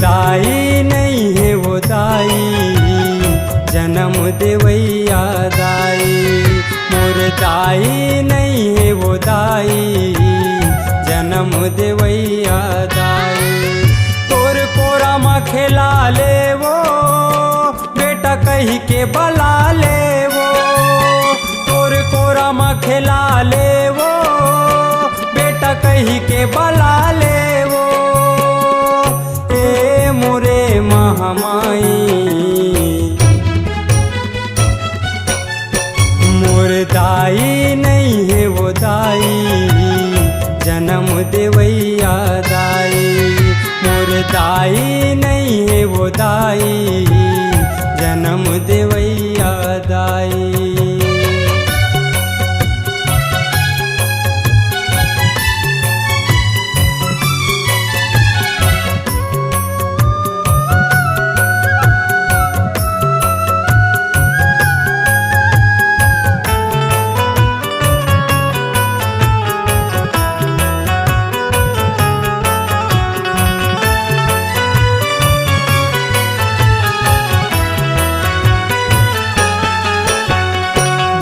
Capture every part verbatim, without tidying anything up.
दाई नइ हे वो दाई, जनम देवइया दाई। मोर दाई नइ हे वो दाई, जनम देवइया दाई। तोर कोरा म खेला ले वो, बेटा कहि के बला ले वो। तोर कोरा म खेला ले वो, बेटा कहि के बला ले वो। ए मोरे महामाई, मोर दाई नइ हे वो दाई, जनम देवइया दाई। मोर दाई नइ हे वो दाई, जनम देवइया दाई।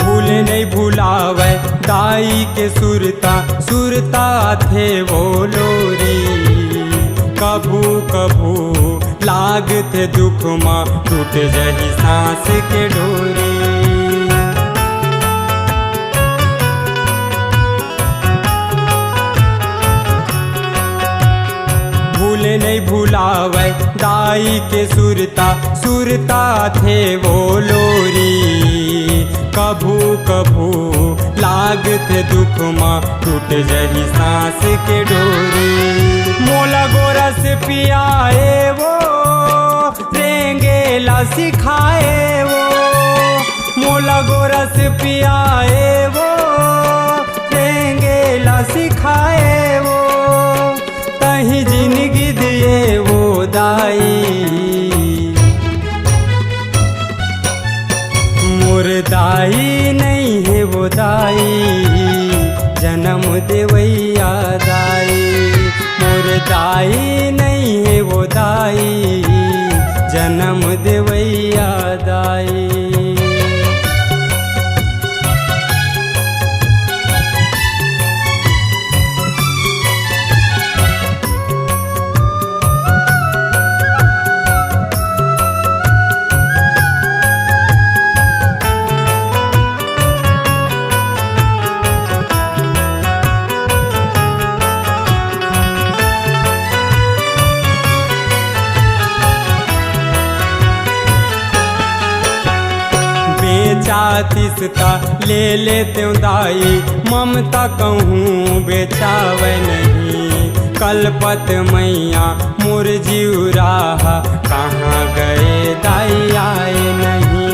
भूले नइ भुलावय दाई के सुरता, सुरता आथे वो लोरी। कभू कभू लागथे दुख म, टूट जही सांस के डोरी। भूले नइ भुलावय दाई के सुरता, सुरता आथे वो लोरी। कभू कभू लागथे दुख म, टूट जही सांस के डोरी। मोला गोरस पियाए वो, रेंगे ला सिखाए वो। मोला गोरस पियाए वो, रेंगे ला सिखाए वो। तहीं जिनगी दिए वो दाई। मोर दाई नइ हे वो दाई, जनम देवइया दाई। मोर दाई नइ हे वो दाई, जनम देवइया दाई। बेचातिस त ले लेतेंव दाई, ममता कहूँ बेचावय नहीं। कलपत मइया मोर जीव राह, कहाँ गए दाई आए नहीं।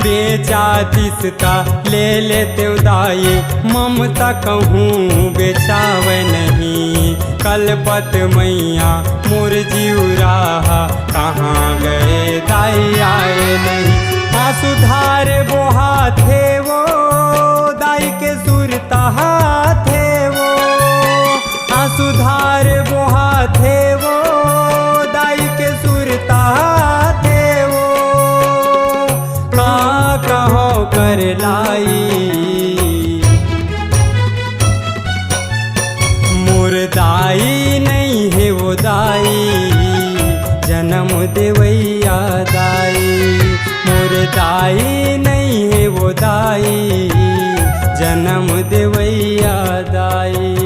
बेचातिस त ले लेतेंव दाई, ममता कहूँ बेचावय नहीं। कलपत मइया मोर जीव राह, कहाँ गए दाई आए नहीं। आँसू धार बोहाथे वो, दाई के सुरता आथे वो। आँसू धार बोहाथे वो, दाई के सुरता आथे वो। का कहो कर लाई, मोर दाई नइ हे वो दाई, जनम देवइया दाई। मोर दाई नइ हे वो दाई, जनम देवइया दाई।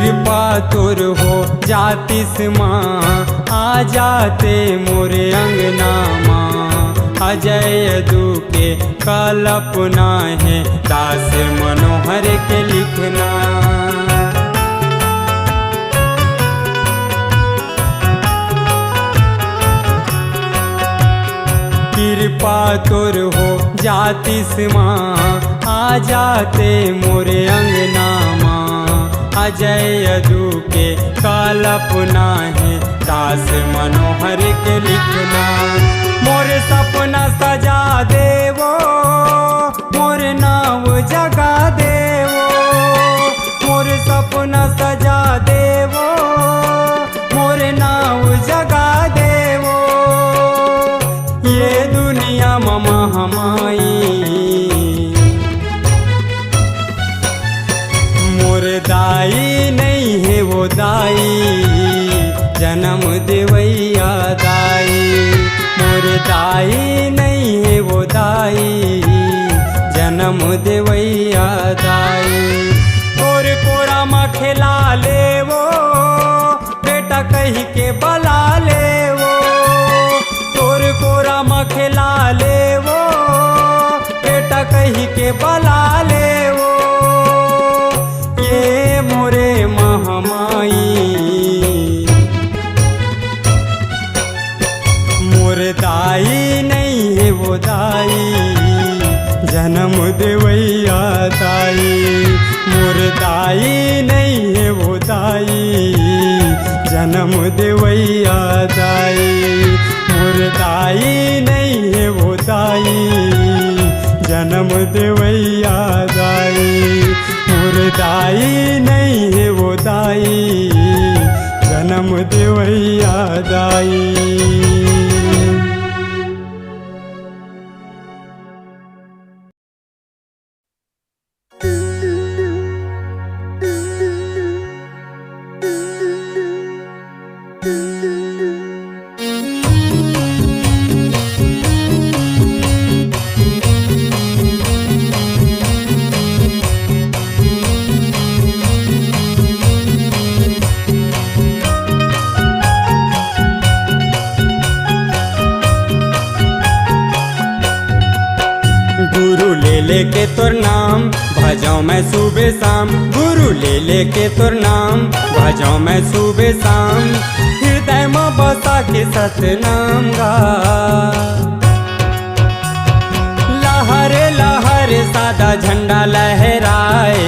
कृपा तोर हो जातिस माँ, आ जाते मोरे अंगना माँ। अजय यदु के कल्पना हे, दास मनोहर के लिखना। कृपा तोर हो जातिस माँ, आ जाते मोरे अंगना माँ। अजय यदु के कल्पना हे, दास मनोहर के लिखना। मोर सपना सजा देवो, मोर नाव जगा देवो, मोर सपना सजा देवो, मोर नाव जगा देवो, ये दुनिया म महामाई। मोर दाई नइ हे वो दाई, जनम देवइया दाई। मोर दाई नइ हे वो दाई, जनम देवइया दाई। तोर कोरा म खेला लेवो, बेटा कहि के बला लेवो। तोर कोरा म खेला लेवो, बेटा कहि के बला लेवो, ये मोरे महामाई। मोर दाई नइ हे वो दाई, जनम देवइया दाई। मोर दाई नइ हे वो दाई, जनम देवइया दाई। मोर दाई नइ हे वो दाई, जनम देवइया दाई। मोर दाई नइ हे वो दाई, जनम देवइया दाई। गुरु ले लेके तोर नाम, भजौं मैं सुबह शाम। गुरु ले लेके तोर नाम, भजौं मैं सुबह शाम। हृदय म बसा के सतनाम गा। लहरे लहरे सादा झंडा लहराए,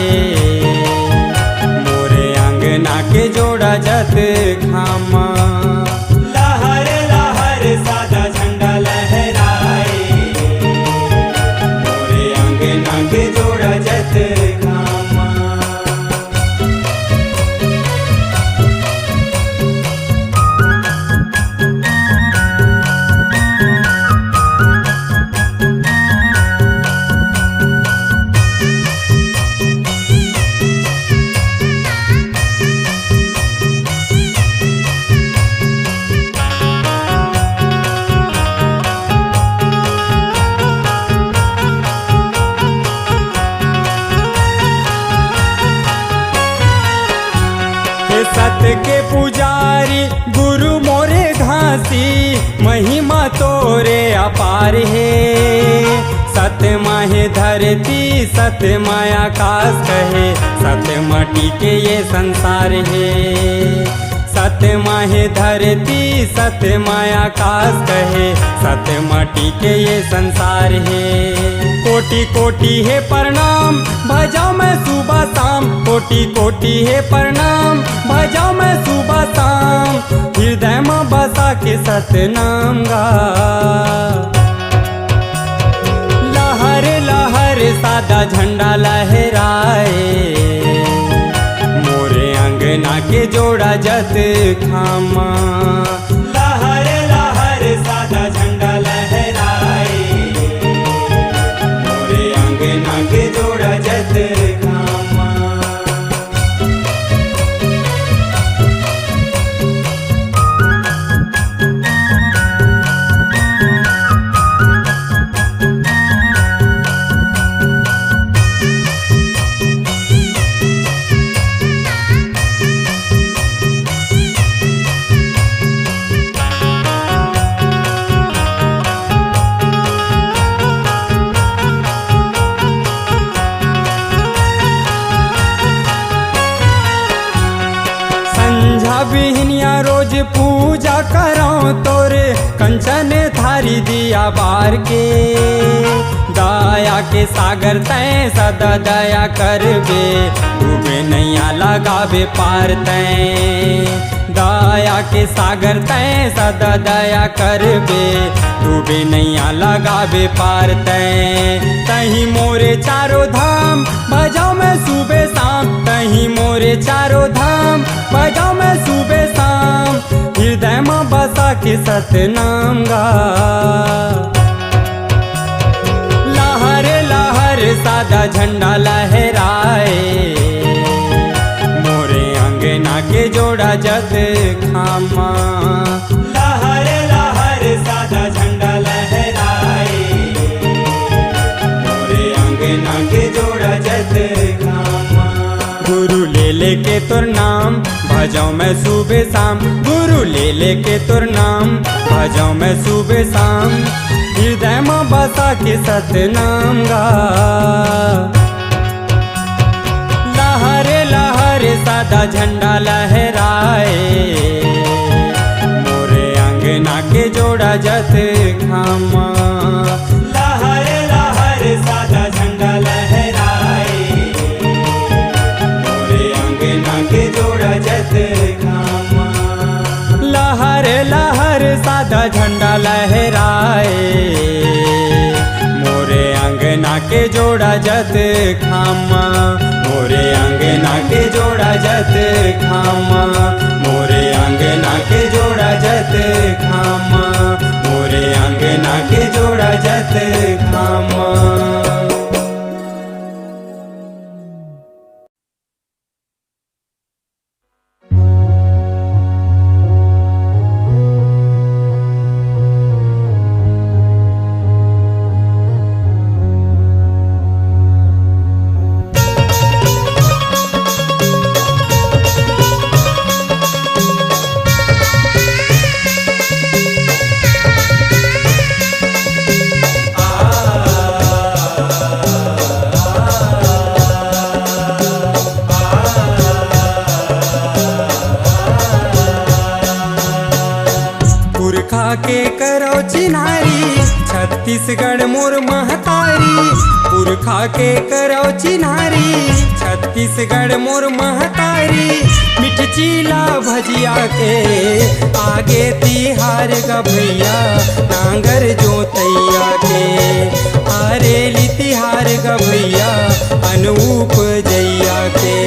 मोरे अंगना के जोड़ा जत खामा। लहरे लहरे सादा झंडा लहराए, मोरे अंगना के जोड़ा जत खामा। हे सत के पुजारी गुरु मोरे घासी, महिमा तोरे अपार हे। सत माहे धरती, सत माया आकाश कहे, सत माटी के ये संसार हे। सत माहे धरती, सत माया आकाश कहे, सत माटी के ये संसार हे। कोटि कोटि हे प्रणाम, भजौं मैं सुबह शाम। कोटि कोटि हे प्रणाम, भजौं मैं सुबह शाम। हृदय म बसा के सतनाम गा। लहर लहर सादा झंडा लहराए, मोरे अंगना के जोड़ा जत खामा। लहर लहर सादा झंडा लहराए, मोरे अंगना के जोड़ा जत खामा। रोज पूजा करौं तोर कंचन थारी दिया बार के। दया के सागर तैं सदा दया करबे, डूबे नैया लगाबे पार तैं। दया के सागर तैं सदा दया करबे, डूबे नैया लगाबे पार तैं। तहीं मोरे चारों धाम भजौं मैं सुबह शाम, तहीं मोरे चारों धाम भजौं मैं सुबह शाम। हृदय म बसा के सतनाम गा। लहर लहर सादा झंडा लहराए, मोरे अंगना के जोड़ा जत खामा। लहर लहर सादा झंडा लहराए, मोरे अंगना के जोड़ा जत खामा। गुरु ले लेके तोर नाम भजौं मैं सुबह शाम, गुरु ले लेके तोर नाम भजौं मैं सुबह शाम। हृदय म बसा के सतनाम गा। लहर लहर सादा झंडा लहराए, मोरे अंगना के जोड़ा जत खामा। लहर लहर सादा झंडा लहराए, मोरे अंगना के जोड़ा जत खामा। लहर लहर सादा झंडा लहराए, मोरे अंगना के जोड़ा जत खामा। मोरे अंगना के जोड़ा जत खामा, मोरे अंगना के जोड़ा जत खामा, मोरे अंगना के जोड़ा जत खामा। पुरखा के करौ चिन्हारी, छत्तीसगढ़ मोर महतारी। पुरखा के करौ चिन्हारी, छत्तीसगढ़ मोर महतारी। मिठ चीला भजिया के आगे तिहार गा भैया, नांगर जोतैया के। हरेली तिहार गा भैया, अनूप जैया के।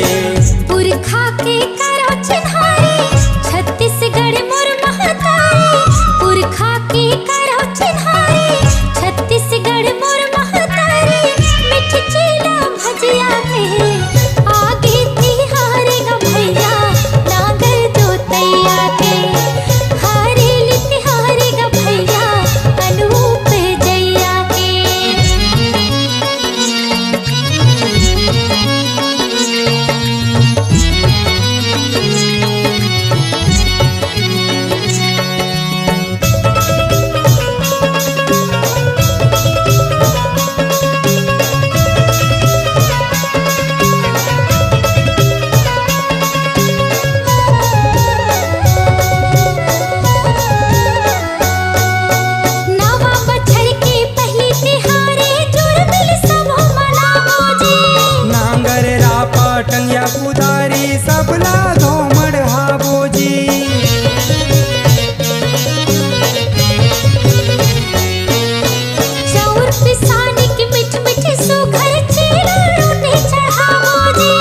पुरखा के करौ चिन्हारी, छत्तीसगढ़ मोर महतारी। पुरखा के करौ चिन्हारी, छत्तीसगढ़ मोर महतारी। मिठ चीला भजिया के, आगे तिहार गा भैया, नांगर जोतैया के। हरेली तिहार गा भैया, अनूप जैया के। नवा बछर के पहिली तिहारे, जुरमिल सबो मनाबो जी। नांगर रापा टंगिया कुदारी, सबला धोमड़ हाबो जी। चाउर पिसानी के मिठ मिठ सुघर, चीला रोटी चढ़ाबो जी।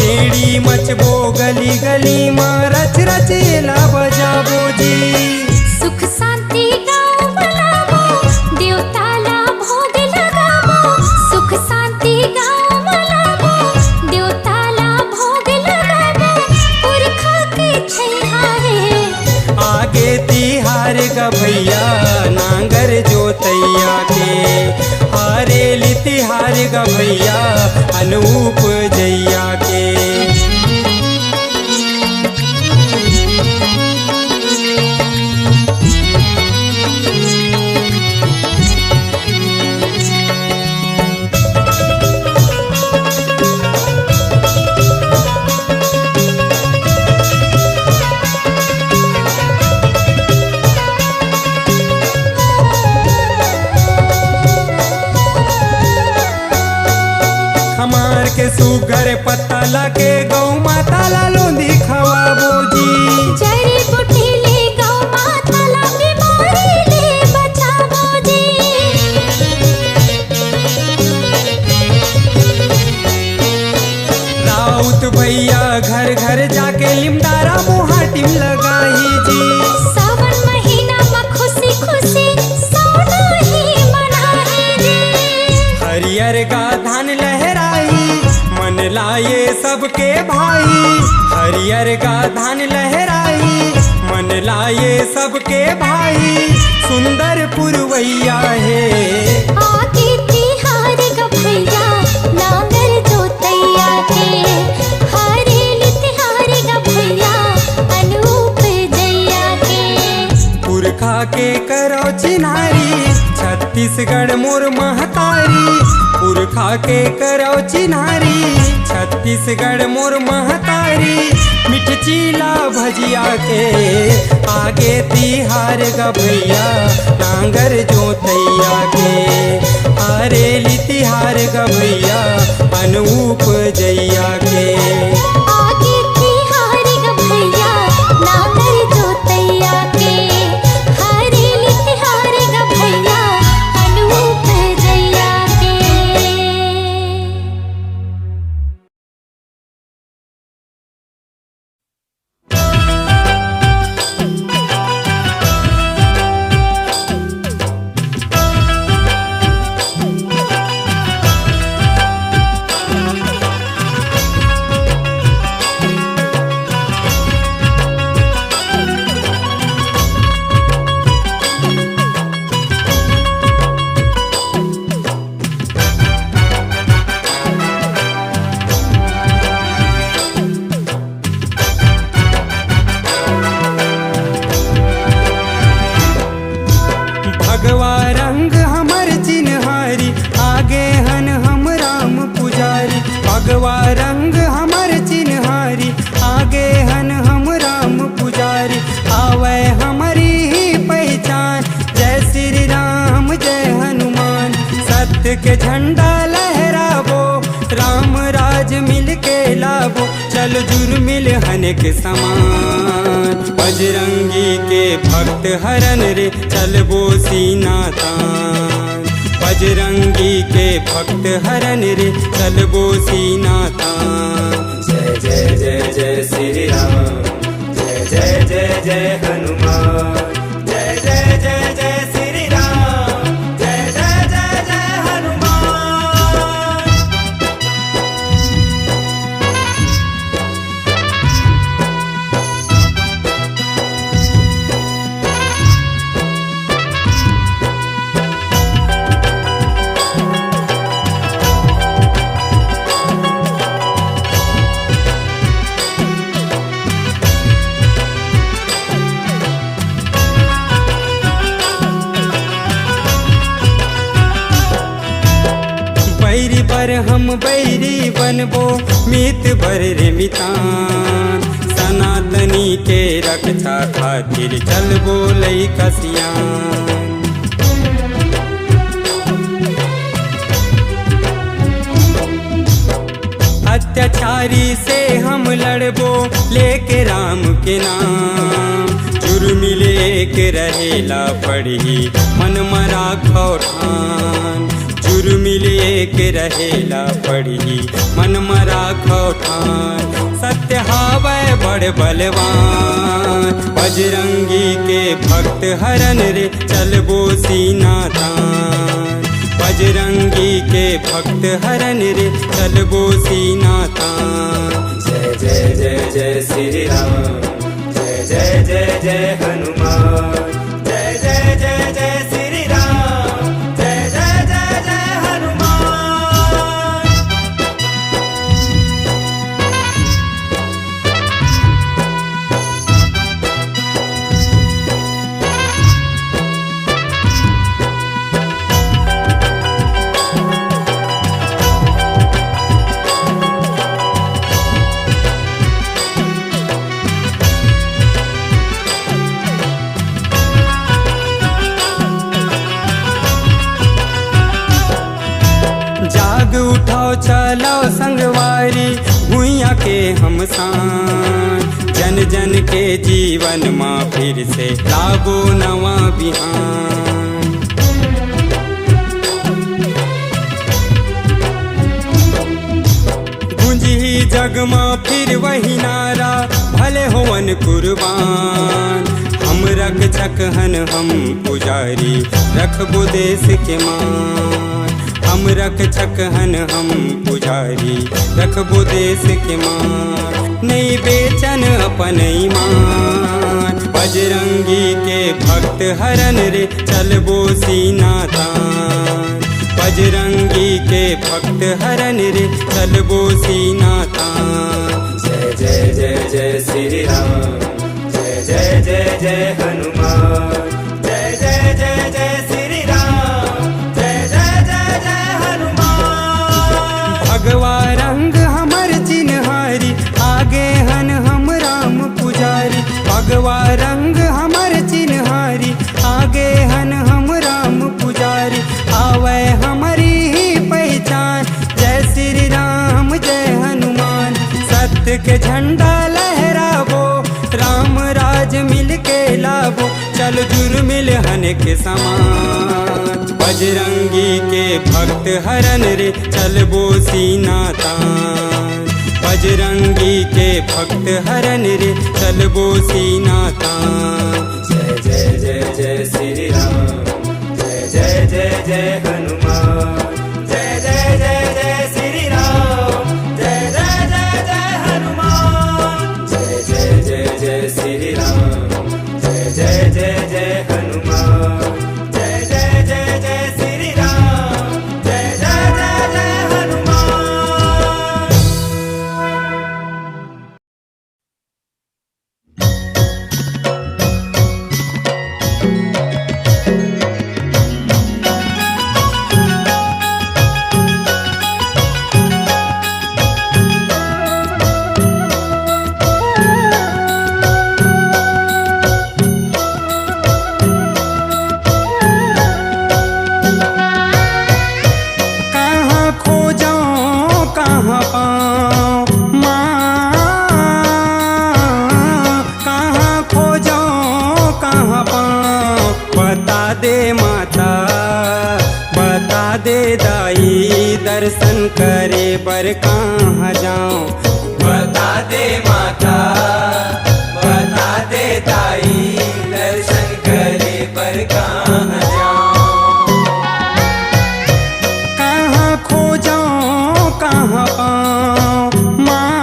गेड़ी मचबो गली गली मा, रच रच एला बजाबो जी। सुख शांति गाँव म लाबो, देवता ला भोग लगाबो। सुख शांति गाँव म लाबो, देवता ला भोग लगाबो। पुरखा के छैहा हे। आगे तिहार गा भैया, नांगर जोतैया के। हरेली तिहार गा भैया, अनूप जैया के। सुघर पत्ता ला के गौ माता ला लोंदी खवाबो जी। जड़ी बूटी ले गौ माता ला बीमारी ले बचाबो जी। राउत भैया घर घर जाके लिमडारा मुहाटिम लगाही जी। सावन महीना म खुशी खुशी सोना ही मनाही जी। हरियर गा धान लहराई, मन लाए सबके भाई। हरियर गा धान लहराई, मन लाए सबके भाई। सुंदर पुरवैया हे। आके तिहार ग भैया, नांगर जोतैया के। हरेली तिहार ग भैया, अनूप जैया के। पुरखा के करौ चिन्हारी, छत्तीसगढ़ मोर महतारी। पुरखा के करौ चिन्हारी, छत्तीसगढ़ मोर महतारी। मिठ चीला भजिया के, आगे तिहार ग भैया, नांगर जोतैया के। हरेली तिहार ग भैया, अनूप जैया के। आगे तिहार ग भैया, नांगर जोतैया के। हरेली तिहार ग भैया, अनूप जैया के। भगवा रंग हमर चिन्हारी, आगे हन हम राम पुजारी। भगवा रंग हमर चिन्हारी, आगे हन हम राम पुजारी। आवै हमरी ही पहिचान, जय श्री राम जय हनुमान। सत्य के झंडा लहराबो, राम राज मिल के लाबो। चल जुर्मिल हन एक समान, बजरंगी के भक्त हरन रे, चलबो सीना तान। बजरंगी के भक्त हरन रे, चलबो सीना तान। जय जय जय जय श्री राम, जय जय जय जय हनुमान। जय जय जय जय श्री राम, जय जय जय जय हनुमान। बैरी बर हम बैरी बनबो, मीत बर रे मितान। सनातनी के रक्षा खातिर चलबो लइका सियान। अत्याचारी से हम लड़बो लेके राम के नाम। जुर्मिल एक रहेला पड़ही, मन म राखव ठान। जुर्मिल एक रहेला पड़ही, मन म राखव ठान। सत्य हावय बड़ बलवान, बजरंगी के भक्त हरन रे, चलबो सीना तान। बजरंगी के भक्त हरन रे, चलबो सीना तान। जय जय जय जय श्री राम, जय जय जय जय हनुमान। जय जय जय जय श्री राम, जय जय जय जय हनुमान। चलो संगवारी, भुइयां के हम सान, जन जन के जीवन म फिर से लाबो नवा बिहान। गुंजही जग म फिर वही नारा, भले होवन कुर्बान। हम रक्षक हन हम पुजारी, रखबो देश के मान। हम रक्षक हन हम पुजारी, रखबो देश के मान। नइ बेचन अपन ईमान। बजरंगी के भक्त हरन रे, चलबो सीना तान। बजरंगी के भक्त हरन रे, चलबो सीना तान। जय जय जय जय श्री राम, जय जय जय जय हनुमान, जय जय जय जय श्री राम, जय जय जय जय हनुमान। भगवा रंग हमर चिन्हारी, आगे हन हम राम पुजारी। भगवा रंग हमर चिन्हारी, आगे हन हम राम पुजारी। आवै हमरी ही पहचान, जय श्री राम जय हनुमान। सत्य के झंडा लहराबो, राम राज मिल के लाबो। चल जुर्मिल हन के समान। बजरंगी के भक्त हरन रे, चलबो सीना तान। बजरंगी के भक्त हरन रे, चलबो सीना तान। जय जय जय जय श्री राम, जय जय जय जय हनुमान, जय जय जय जय श्री राम, जय जय जय जय हनुमान, जय जय जय जय श्री राम, जय जय जय जय हनुमान, जय जय जय जय श्री राम, जय जय जय जय हनुमान। कहाँ खोजों, कहाँ पाऊँ माँ, कहाँ खोजों, कहाँ पाऊँ, बता दे माता, बता दे दाई, दर्शन करे बर कहाँ जाऊँ। बता दे माता, बता दे दाई, दर्शन करे बर कहाँ जाऊँ। कहाँ खोजों, कहाँ पाऊँ माँ,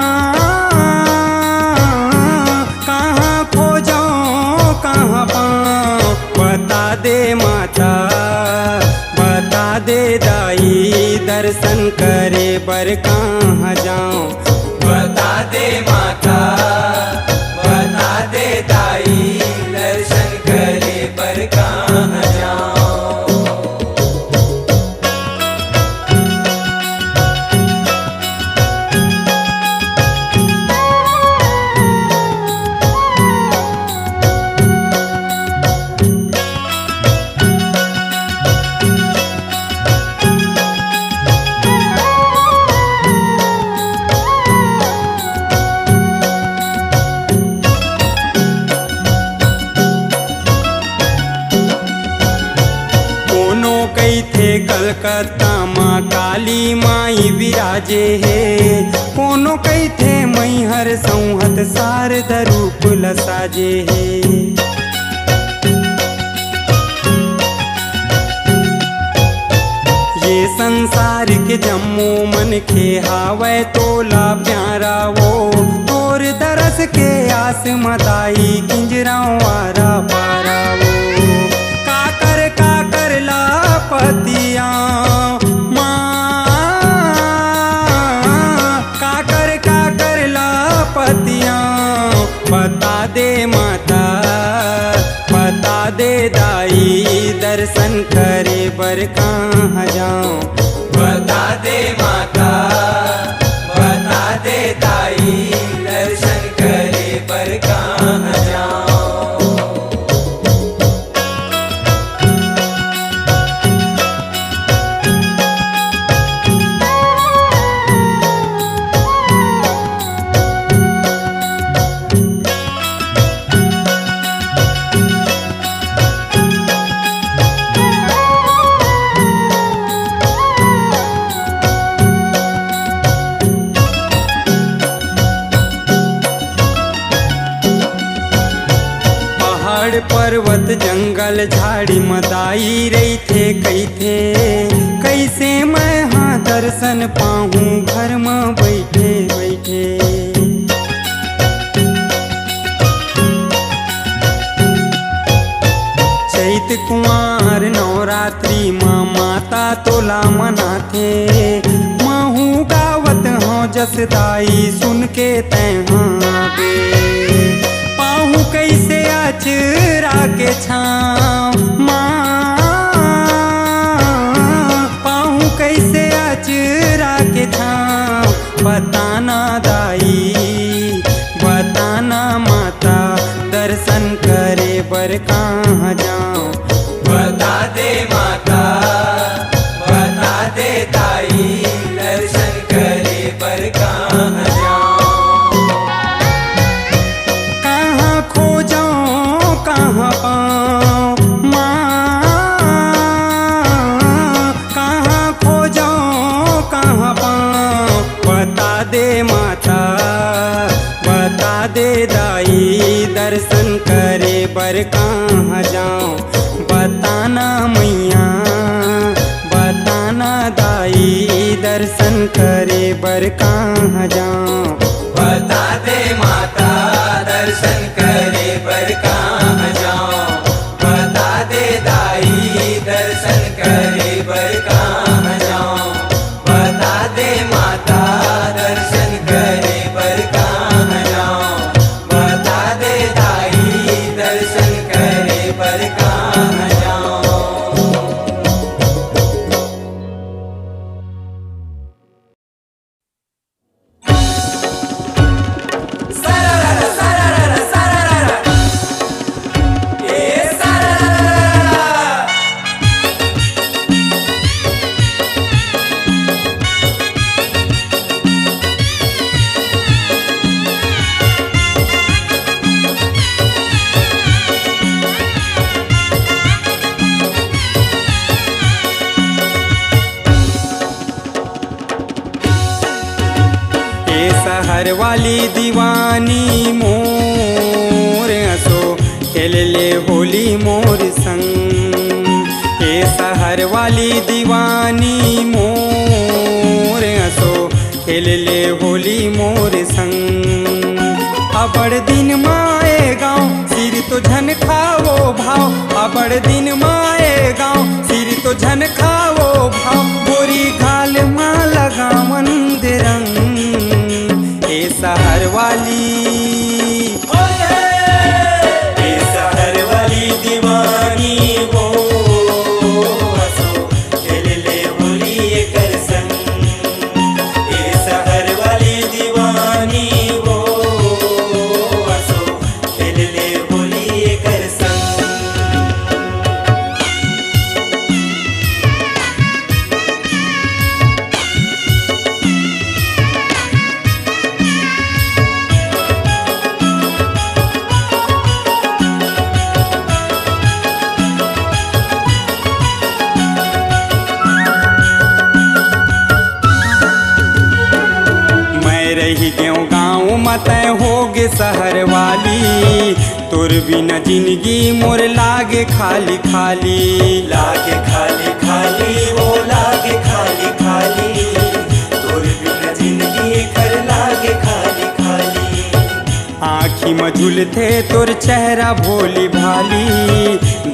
कहाँ खोजों, कहाँ पाऊँ, बता दे माता, बता दे दाई, दर्शन करे बर कहाँ जाऊँ। बता दे माता, बता दे दाई, दर्शन करे बर कहाँ जाऊँ। कोनो कहिथे कलकत्ता म काली माई विराजे हे, कोनो कहिथे मैहर सौंहत शारदा रूप ल साजे हे। ये संसार के जम्मो मनखे हावय तोला प्यारा वो, तोर दरस के आस म दाई किंजरंव आरा पारा वो। काकर काकर ला पतिया माँ, काकर काकर ला पतिया, बता दे माता, बता दे दाई, दर्शन करे बर कहाँ जाऊँ। बता दे माता, बता दे दाई, दर्शन करे बर कहाँ जाऊँ। पर्वत जंगल झाड़ी म दाई रहिथे, कहिथे, "कइसे मैं हा दर्शन पाहूँ घर म बइठे बइठे।" चैत कुंवार नवरात्रि म माता तोला मनाथे, महूँ गावत हौं जस दाई सुन के तैं हा बे। पाहूँ कइसे अचरा के छाँव माँ, पाहूँ कइसे अचरा के छाँव, बता ना दाई, बता ना माता, दर्शन करे बर कहाँ जाँव? बता दे माता, बता दे दाई, दर्शन करे बर कहाँ जाँव? कहाँ खोजौं, कहाँ पाँव माँ, कहाँ खोजौं, कहाँ पाँव? बता दे माता, बता दे दाई, दर्शन करे बर कहाँ जाँव? बता ना मैया, बता ना दाई, दर्शन करे बर कहाँ जाँव? बता दे माता, दर्शन करे बर कहाँ जाँव? बता दे दाई, दर्शन करे बर कहाँ जाँव? बता दे माता, दर्शन करे बर कहाँ जाँव? बता दे दाई, दर्शन करे बर कहाँ जाँव? ए शहर वाली दीवानी मोर असो खेल ले होली मोर संग। ए शहर वाली दीवानी मोर असो खेल ले होली मोर संग। अबड़ दिन माए गाँव सिर तो झन खावो भाव, अबड़ दिन माए गाँव सिर तो झन खावो भाव, गोरी घाल मा लगावन दे रंग। ए शहर वाली, ए शहर वाली दीवानी वो असो खेल ले होली एकर संग। ए शहर वाली दीवानी वो असो खेल ले होली एकर संग। मैं रहि गेंव गाँव म, तैं होगे शहर वाली। तोर बिना जिनगी मोर लागे खाली खाली। लागे खाली खाली, वो लागे खाली खाली। तोर बिना जिनगी एकर लागे खाली खाली। आँखी म झुलथे तोर चेहरा भोली भाली,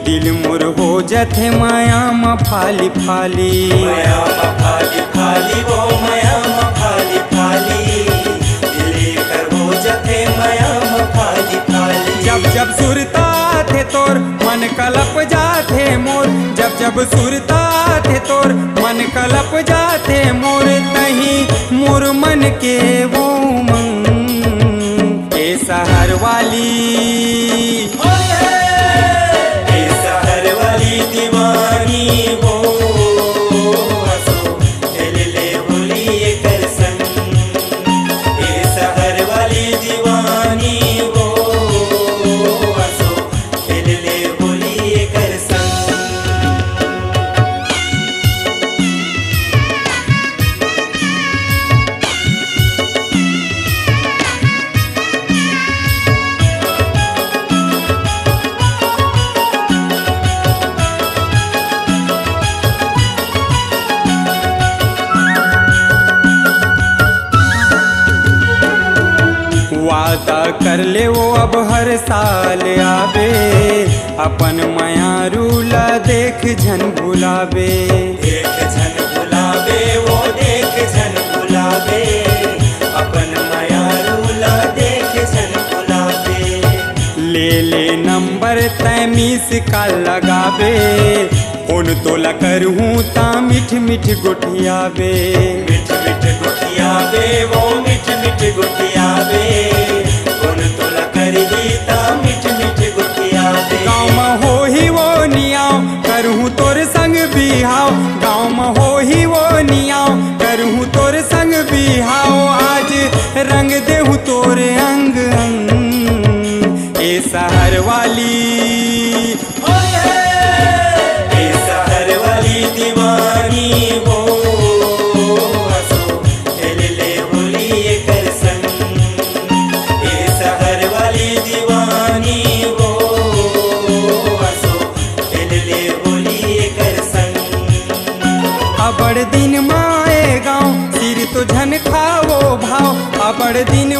दिल मोर हो जथे मया म फाली फाली। मया म फाली फाली, वो मया म फाली फाली, दिल एकर हो जथे मया म फाली फाली। जब जब सुरता थे तोर मन कलप जाथे मोर, जब जब सुरता थे तोर मन कलप जाथे मोर, तहीं मोर मन के वो उमंग। ए शहर वाली, ए शहर वाली दीवानी वो असो खेल ले होली एकर संग। ए शहर वाली दीवानी वो असो खेल ले होली एकर संग। कर ले वो अब हर साल आबे, अपन मयारू ला देख झन भुलाबे। देख झन भुलाबे, वो देख झन भुलाबे, अपन मयारू ला देख झन भुलाबे। ले ले नंबर तै मिस कॉल लगाबे, फोन तोला करहूँ ता मीठ मीठ गोठियाबे। मीठ मीठ गोठियाबे, वो मीठ मीठ गोठियाबे, फोन तोला करही ता मीठ मीठ गोठियाबे। गाँव म होही वो नियाव, करहूँ तोर संग बिहाव। गाँव म होही वो नियाव, करहूँ तोर संग बिहाव। आज रंग देहूँ तोर अंग अंग, ए शहर वाली। ए शहर वाली दीवानी वो, असो खेल ले होली एकर संग। ए शहर वाली दीवानी वो, असो खेल ले होली एकर संग। अबड़ दिन माए गाँव सिर तो झन खावो भाव, अबड़ दिन